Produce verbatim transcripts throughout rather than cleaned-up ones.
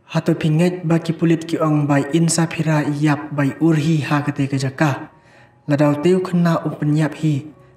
Hato phi ngeit ba ki pulit ki ong ba i Insaphira i ïap ba i ur hi ha kata ka jaka? Lada utei u khynnah um pynïap hi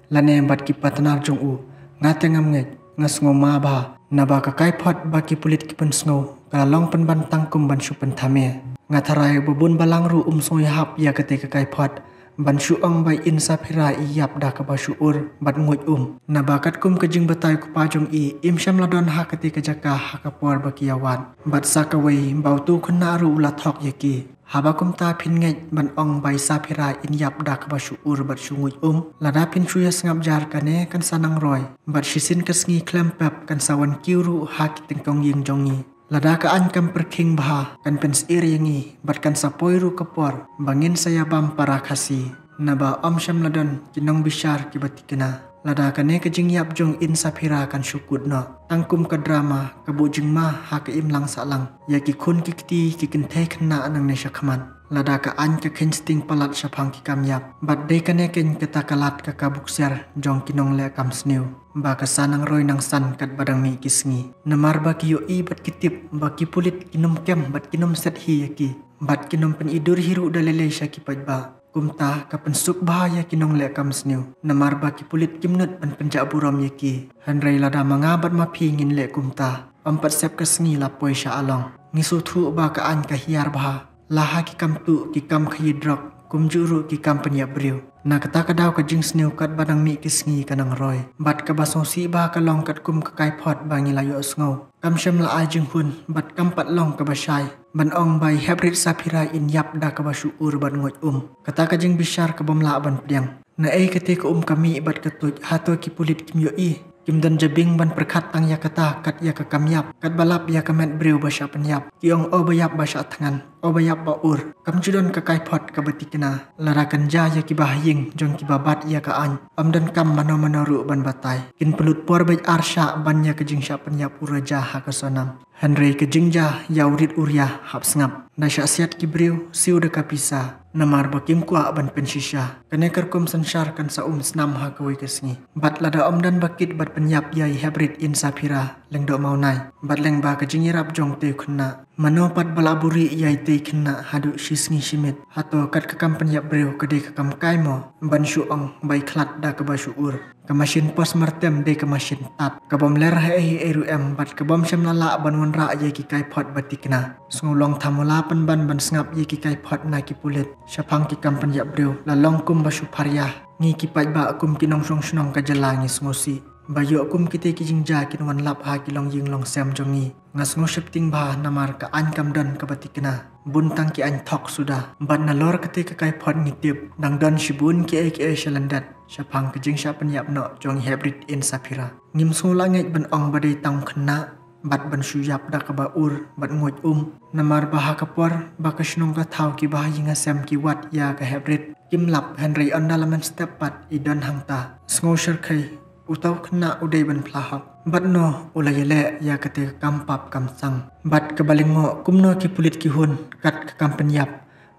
lane bad ki partner jong u, nga te ngam ngeit, nga sngew ma bha. Naba ka kaiphod ba ki pulit ki pynsngew ka la long pynban tang kum ban shu pynthame. Nga tharai ba bun balang ruh um sngew ïahap ïa kata ka kaiphod ban shu ong ba i Insaphira i ïap da kaba shu ur bad nguid um. Naba katkum ka jingbatai u kpa jong i, im shym la don ha kata ka jaka ha ka por ba ki ïa wad. Bad sa kawei ba utu u khynnah ruh u la thok ïa ki. Haba kumta phin ngeit ban ong ba i Saphira in ïap da kaba shu ur bad shu nguid um? Lada phin shu ïa sngap jar, kane kan sa nang roi. Bad shisien ka sngi khlem pep kan sa wan kiew ruh ha ki tyngkong ïing jong ngi. Lada ka aiñ kam pyrkhing bha, kan pynsyier ïa ngi bad kan sa poi ruh ka por ba ngin sa ïa bam para Khasi. Naba ym shym la don ki nongbishar kiba thikna. Lada kane ka jingïap jong i Insaphira kan shu kut noh tang kum ka drama, ka buh jingma ha ka imlang sahlang ïa ki khun ki kti, ki kynthei khynnah nangne shakhmat. Lada ka aiñ ka kheiñ sting palat shaphang ki kam ïap, bad dei kane keiñ kata ka lad ka ka bukser jong ki nongleh kam sniew ba ka sa nang roi nang san katba dang mih ki sngi. Namar ba ki ïohi bad ki tip ba ki pulit kin ym kem bad kin ym set hi ïa ki, bad kin ym pyni dur hi ruh da lei lei sha ki paidbah. Kumta ka pynsuk bha ïa ki nongleh kam sniew, namar ba ki pulit kim nud ban pynjah burom ïa ki. Hynrei lada ma nga bad ma phi ngin leh kumta, ym pat sep ka sngi la poi sha along. Ngi sngewthuh ba ka aiñ ka hiar bha, la ha ki kam tuh, ki kam khaïi drok, kumjuh ruh ki kam pynïap briew. Na kata ka daw ka jingsniew katba dang mih ki sngi ka nang roi. Bad kaba sngewsih bha ka long katkum ka kaiphod ba ngi la ïohsngew, kam shym la ai jinghun bad kam pat long kaba shai ban ong ba i Heprit Saphira in ïap da kaba shu ur bad nguid um. Kata ka jingbishar ka bym lah ban pdiang. Naei kata ka um ka mih bad ka tuid? Hato ki pulit kim ïohi, kim don jabieng ban pyrkhat tang ïa kata kat ïa ka kam ïap, katba lap ïa ka met briew ba shah pynïap, ki ong, o ba ïap ba shah thngan, o ba ïap ba ur. Kam ju don ka kaiphod kaba thikna. Lada kan jia ïa kiba ha ïing jong kiba bat ïa ka aiñ, ym donkam mano mano ruh ban batai. Kin pynlut por beit ar shah ban ïa ka jingshah pynïap u raja ha ka Sonam. Hynrei ka jingjia ïa u rit u ria hap sngap. Da shah siat ki briew, siew da ka pisa, namar ba kim kwah ban pynshisha. Kane ka rukom synshar kan sa um snam ha kawei ka sngi. Bad lada ym don ba kit bad pynïap ïa i Heprit Insaphira, lyngdoh mawnai bad lyngba ka jingïarap jong utei u khynnah, mano pat ba la buhrieh ïa itei i khynnah haduh shi sngi shi miet? Hato kat ka kam pynïap briew ka dei ka kam kai mo ban shu ong ba i khlad da kaba shu ur? Ka mashin postmortem dei ka mashin tad, ka bym ler ha ei ei ruh em, bad ka bym shym la lah ban wanrah ïa ki kaiphod ba thikna. Sngew long thamula pynban ban sngap ïa ki kaiphod na ki pulit shaphang ki kam pynïap briew, la long kum ba shu pharia. Ngi ki paidbah kum ki nongshong shnong ka jylla ngi sngewsih ba ïoh kum kitei ki jingjia kin wan lap ha ki longïing longsem jong ngi. Nga sngew sheptieng bha namar ka aiñ kam don kaba thikna. Bun tang ki aiñ thok suda. Bad nalor katei ka kaiphod ngi tip dang don shibun kiei kiei sha lyndet shaphang ka jingshah pynïap noh jong i Heprit Insaphira. Ngim sngew lah ngeit ban ong ba dei tang u khynnah bad ban shu ïap da kaba ur bad nguid um. Namar ba ha ka por ba ka shnong ka thaw, kiba ha ïing ha sem ki wad ïa ka Heprit, kim lap, hynrei ynda la mynstep pat i don hangta. Sngew shyrkhei, uta u khynnah u dei ban phla hok. Bad no u la ïaleh ïa katei ka kam pap kam sang? Bad kaba lyngngoh, kumno ki pulit ki hun kat ka kam pynïap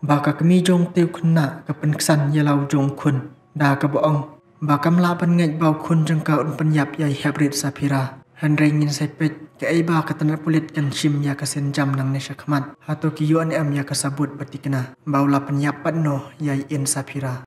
ba ka kmie jong utei u khynnah ka pynksan ïa la u jong u khun da kaba ong ba kam lah ban ngeit ba u khun jong ka un pynïap ïa i Heprit Saphira. Hynrei ngin sa peit kaei ba ka tnat pulit kan shim ïa ka sienjam nangne shakhmat. Hato ki ïoh ne em ïa ka sabut ba thikna ba u la pynïap pat no ïa i Insaphira?